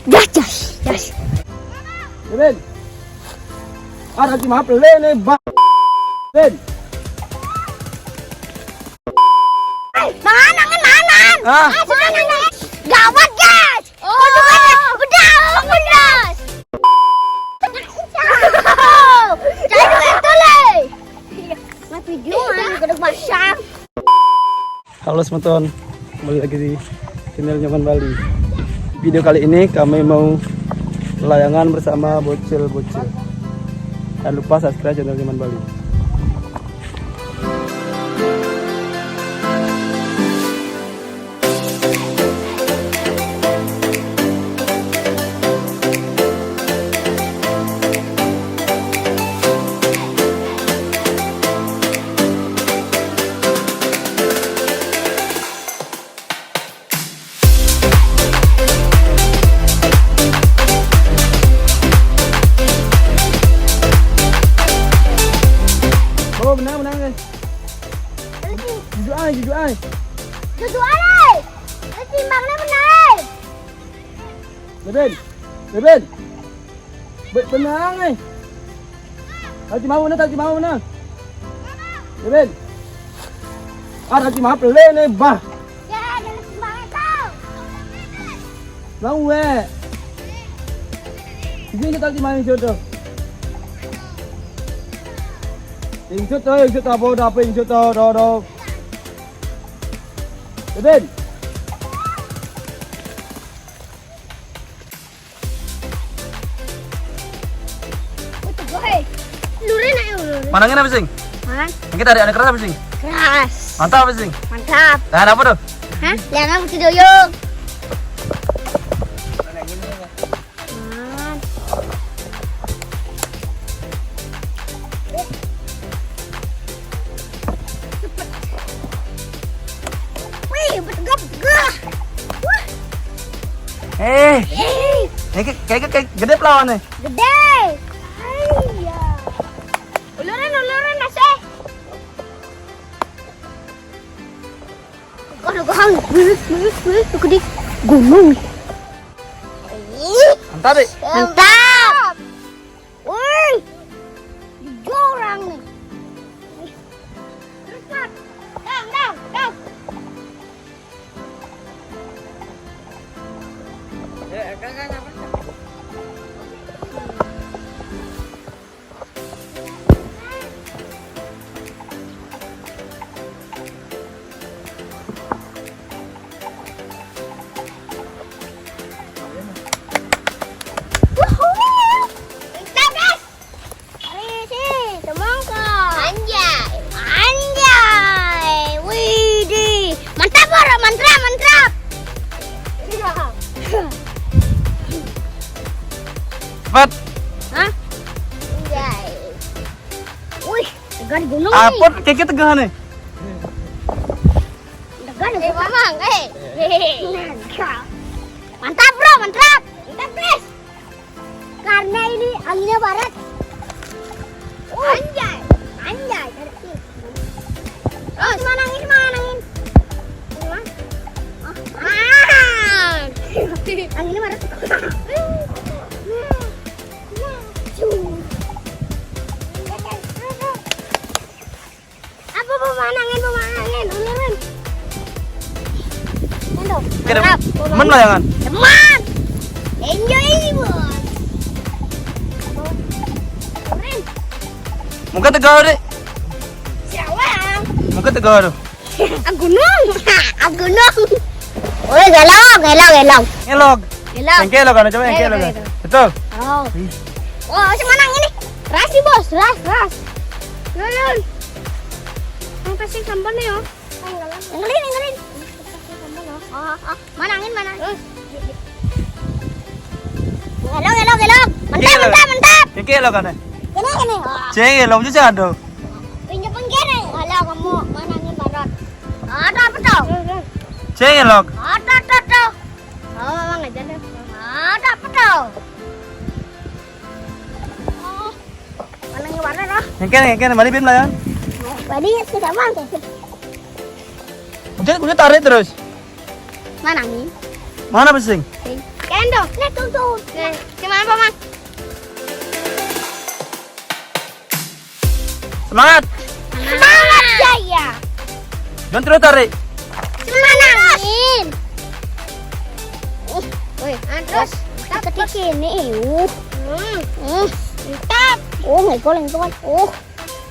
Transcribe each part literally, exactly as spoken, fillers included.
Gas, gas, gas. Bébén. Ah, nanti maaf le nih, Bang. Bén. Mangan, mangan. Ah. Ah, sudah, mangan. Gawat, guys. Oh, udah, udah, udah. Jadi itu le. Nggak video, nggak gedeg basah. Halo semeton, kembali lagi di channel Nyoman Bali. Video kali ini kami mau layangan bersama bocil-bocil. Jangan lupa subscribe channel Nyoman Bali. Oh, menang, menang, guys. Jujur ai, jujur ai. Jujur ai. Timbangnya menang. Beben, Beben. Be- menang, eh. Tadi mau mana, tadi mau mana? Beben. Ah, tadi mau pele nih, bah. Ya, jangan sembarangan kau. Mau, eh. Ini kita di mana, jodoh? Injut, eh, injut apa, udah apa, injut, tuh, tuh, tuh. Beben. Wih, teguh, hei. Lurin aja, lurin. Manangin apa, Sing? Hah? Yang kita ada, ada keras apa, Sing? Keras. Mantap apa, Sing? Mantap. Tahan apa tuh? Hah? Jangan mesti doyong. Man. Wih, betegap, betegap. Wah. Eh, eh, kayak, kayak, kayak gede pelawannya. Gede. Iya. Uluran, uluran, masih. Aduh, kau wih, wih, wih, tuh gede gunung. Mantap, deh. Mantap. Wih, jorang nih. Terus, Mat. Dang, dang, dang. Ya, kan, kan, apa? Wuhu! Mantap, guys! Ayo sih, semangka. Anjay, anjay. Widih, mantap, Bro, mantap, mantap. Iya. Cepat. Hah? Anjay. Wih, tegan gunung nih. Apa? Kayak tegah nih. Tegan. Eh, Mamang, eh. Mantap, Bro, mantap. Mantap, guys. Karena ini anginnya barat. Anjay, anjay. Terus, mana angin, mana angin? Mana? Ah. Anginnya barat. Apa pemanangan, pemanangan? Uleran. Aduh, oke, mantap, pemanangan. Teman layangan. Teman. Enjoy, bos. Keren. Muka tegar, deh. Siapa? Muka tegar. Ah, gunung. Ah, gunung. Oh, gelong, gelong, gelong. Ngelog. Gelong. Yang kelok kan, coba yang kelok kan. Gelong, gelong. Betul. Oh. Wah, si manang ini. Ras nih, bos, ras, ras. Yun, yun. Ang tasing sampan na yun. Ngelin, ngelin. Oh, oh. Manangin, manangin. Gelong, gelong, gelong. Mantap, mantap, mantap. Yang kelok kan. Kene, kene. Oh. Ceng, gelong juga ada. Pinggir-pinggir nih. Alah, kamu manangin barat. Ada apa tuh? Ceng, gelok. Ada, ada, ada. Oh, Mamang aja deh. Ada apa tuh? Oh, manangin barat lah. Yang kene, yang kene, mari bim lah ya. Tadi sudah bang. Udah, udah tarik terus. Manangin. Mana pesing? Sing. Kendo. Nah, tuntun. Nah, cuman apa, Mang? Semangat. Semangat, Jaya. Jangan terus tarik. Semangat. Uh, woi, terus. Ketik ini, uh. Hmm. Hmm. Mantap. Oh, ngegol itu kan. Oh.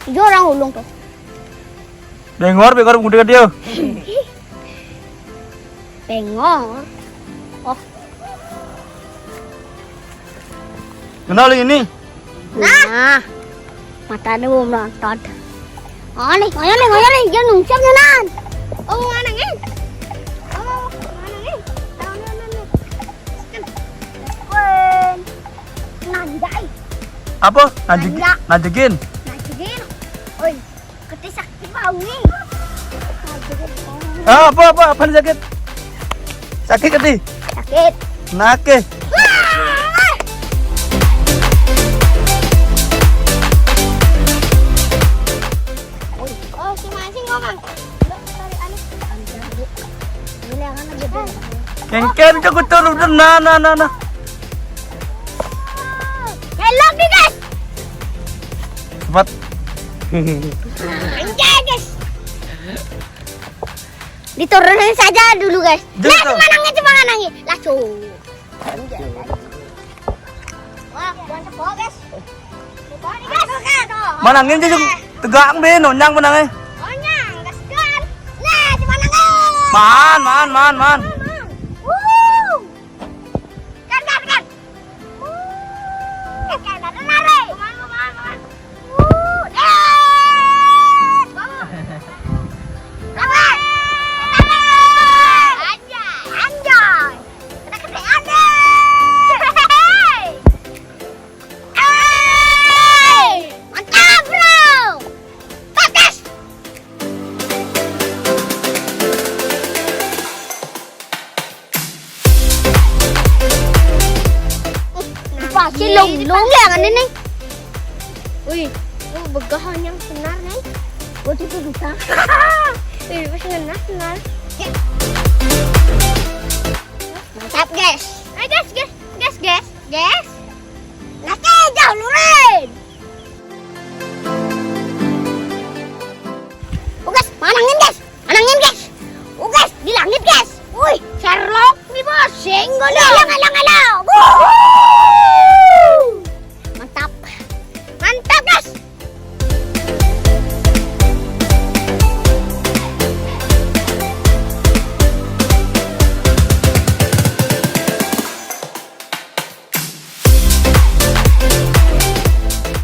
Iya orang ulung tuh. Bengor, bengor, muda dia. Bengor. Oh. Kenal ini? Nah. Nah. Matanya mau melontot. Oh, nih, ngoyo nih, ngoyo nih, dia nungsiap nih, Nan. Oh, mana nih? Oh, mana nih? Tahu nih, mana nih? Kan. Wen. Nanjai. Apa? Nanjek-, Nanya. Nanjekin? Nanjekin. Oi, keti sakit bau nih. Nanjekin. Ah, apa, apa? Apa yang sakit? Sakit keti? Sakit. Nake. Wah! Oh, si Masing ngomong. Lo tarik anu. Ini yang mana gitu? Kengken ke kutu udah, nah, nah, nah, nah. Hello, guys. Cepat. Anjay, guys. Diturunin saja dulu, guys. Nah, tuh. Cuma nangis, cuma nangis. Langsung. Anjay. Wah, mantep banget, guys. Mana angin sih, tegak be, nonyang menangnya. Nonyang, gaskan. Nah, cuma nangis. Man, man, man, man. Wuh. Kan, kan, kan. Wuh. Kan, kan, kan, kan. Man, man, man. Wuh. Eh. Bangun. Bangun. Bangun. Anjay. Anjay. Kita ketekan deh. Hey! Mantap, bro. Bagus. Pasti long-long ya kan ini. Wih, lu begahan yang benar nih. Gua tuh susah. Wih, pas ngenas benar. Mantap, guys. Ayo, guys, guys, guys, guys, guys. Nah, jauh lurin. Oh, guys, manangin, guys. Manangin, guys. Oh, guys, di langit, guys. Wih, Sherlock nih, Bos. Senggo dong. Alang, alang, alang. Wuh. Mantap. Mantap, guys.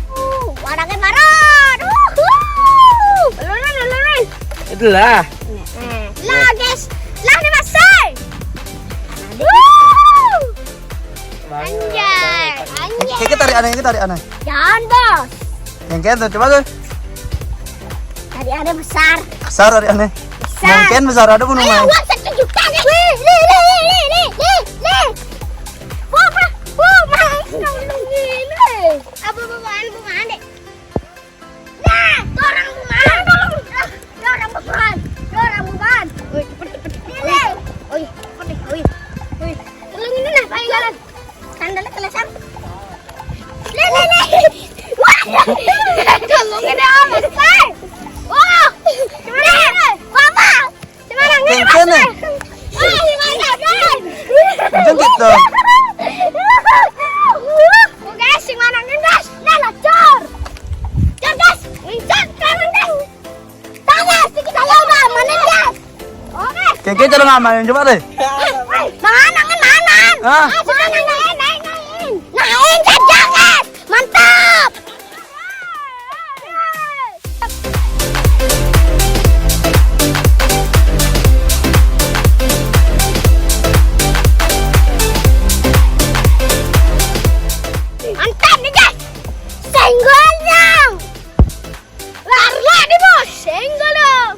Uh, warnanya marah. Uhuh. Lulun, lulun. Itulah. Lah, guys. Lah, nih, Mas. Wuh. Anjay, anjay. Kayak tarik aneh, kayak tarik aneh. Jangan, Bos. Yang kayak tuh, coba tuh. Tarik aneh besar. Besar tarik aneh. Besar. Yang kayak besar ada pun. Ayo, lumayan. Uang satu juta nih. Wih, nih, nih, nih, nih, nih, nih. Wah, wah, wah, Mas, tolong ini. Apa, apa, apa, apa, deh? Nah, dorong bukan. Dorong bukan. Dorong bukan. Woi, cepet, cepet. Ini. Woi, cepet deh. Woi. Woi. Tolong ini nah, paling jalan. Sandalnya kelesan. Le, le, le. Wah. Tolong ini amat, Sar. Wah. Gimana? Bapak. Gimana? Kengken, eh? Wah, gimana, Sar? Macam gitu. Oke, sing mana nih, guys? Nah, lacur. Cor, guys. Lincah, kanan, guys. Tanya, sedikit saya udah amanin, guys. Oke. Kengken cara ngamanin, coba deh. Hei, mana, ngen, mana? Hah? Ah, sudah, naik, naik, naik, naik. Naik saja, guys. Mantap. Mantap nih, guys. Senggolnya. Lari, lari, Bos. Senggol dong.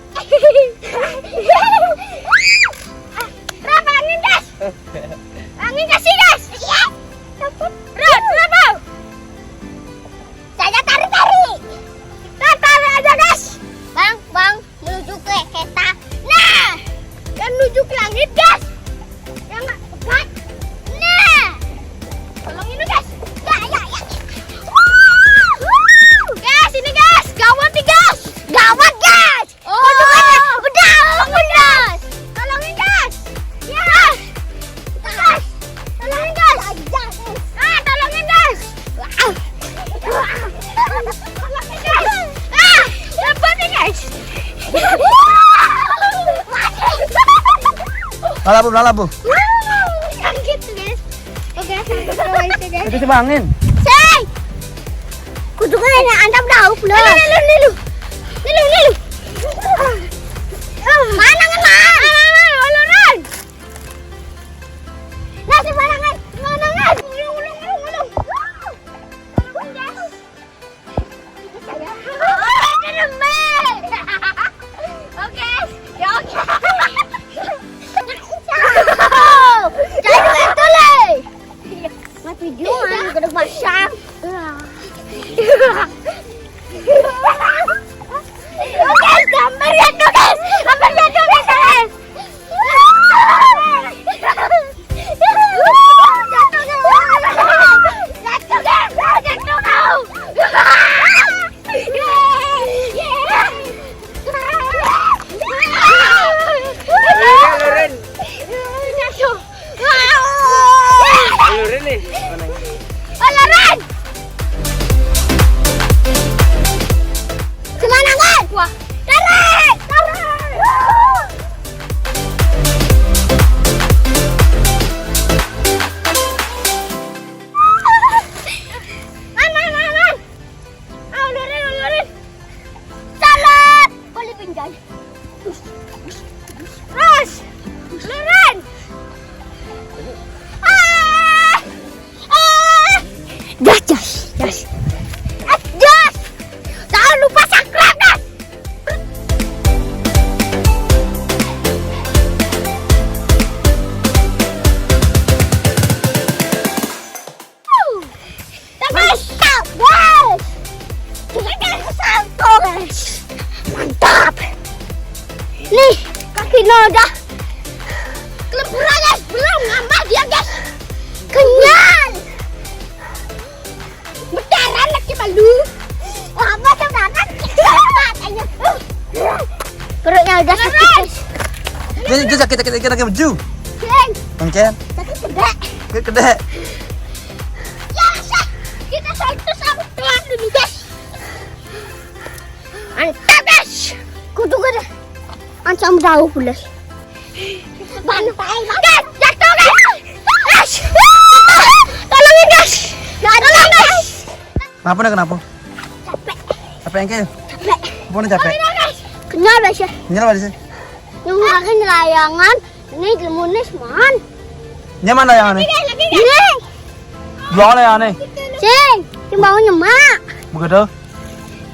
Ah, berapa angin, guys? Angin kasih, guys. Iya. Rod, berapa? Saya tarik-tarik. Tarik-tarik aja, guys. Bang, bang, menuju ke kereta. Nah, kan menuju ke langit, guys. Yang nggak pegat. Nah, Lalabu, lalabu. Sakit, guys. Oke, sakit, guys, ya, guys. Itu si angin. Say! Kudu kan antap dauk, lho. Lho, lho, lho, lho. Lho, lho, lho. Mana kan, Man? Mana, Man? Uluran. Nah, sembarangan. Sembarangan. Ulung, ulung, ulung, ulung. Oke, ya oke. Jangan betul, eh. Mas video mana gede pasang. Oke, gambar ya tuh, guys. Gambar ya tuh, guys. Alurin nih. Mana? Alurin. Semangat. Wah. Tarik, tarik. Man, man, man, man. Ah, ulurin, ulurin. Salah. Balik pinggan. Terus. Ulurin. Ah. Ah. Gas, gas, gas. Ah, gas. Jangan lupa subscribe, guys. Mantap, guys. Kita kena ke salto, guys. Mantap. Nih, kaki Noda. Kelempura, guys. Belum ngambah dia, guys. Kenyal. Becaran lagi malu. Apa sebenarnya? Matanya. Perutnya udah sakit, guys. Dia, dia sakit, sakit, sakit, sakit baju. Sing. Mungkin. Sakit gede. Sakit gede. Ya, Sek. Kita salto sama tuan dulu, guys. Mantap, guys. Kudu gede. Ancam jauh, guys. Bantai, guys. Jatuh, guys. Guys. Tolongin, guys. Tolong, guys. Kenapa nih, kenapa? Capek. Capek, Engkel? Capek. Apa nih capek? Kenyal, guys, ya. Kenyal apa sih? Yang makan layangan, ini lemunis, Man. Ini mana yang aneh? Ini. Dua yang aneh. Sing, sing bangun nyemak. Begitu.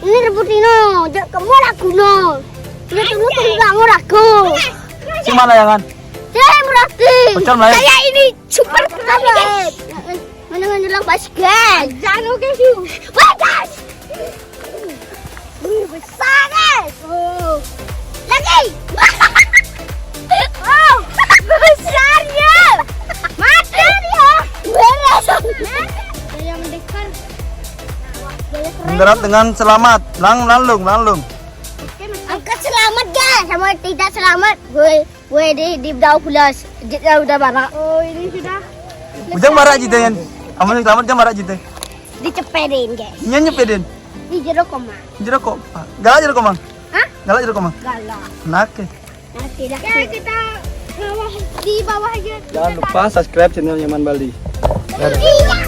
Ini rebut ini, jak kamu lagu no. Ini dulu kamu bangun lagu. Si mana yang an? Sing berarti. Pecel, Melayu. Saya ini super keren. Mana ngelang basket? Jangan oke sih. Bagus. Wih, besar, guys. Oh. Lagi. Oh, besarnya. Mati dia. Beres. Saya mendekat. Mendarat dengan selamat. Lang, lalung, lalung. Oke, Mas. Angkat selamat, guys. Sama tidak selamat. Gue, gue di, di Dau Pulas. Di Dau udah marah. Oh, ini sudah. Ujang marah aja, Yan. Amun selamat, Ujang marah aja. Dicepedin, guys. Iya, nyepedin. Di jero koma. Jero koma. Galak jero koma. Hah? Galak jero koma. Galak. Nah, oke. Nah, tidak. Ya, kita bawah, di bawah aja. Jangan lupa subscribe channel Nyaman Bali. Iya.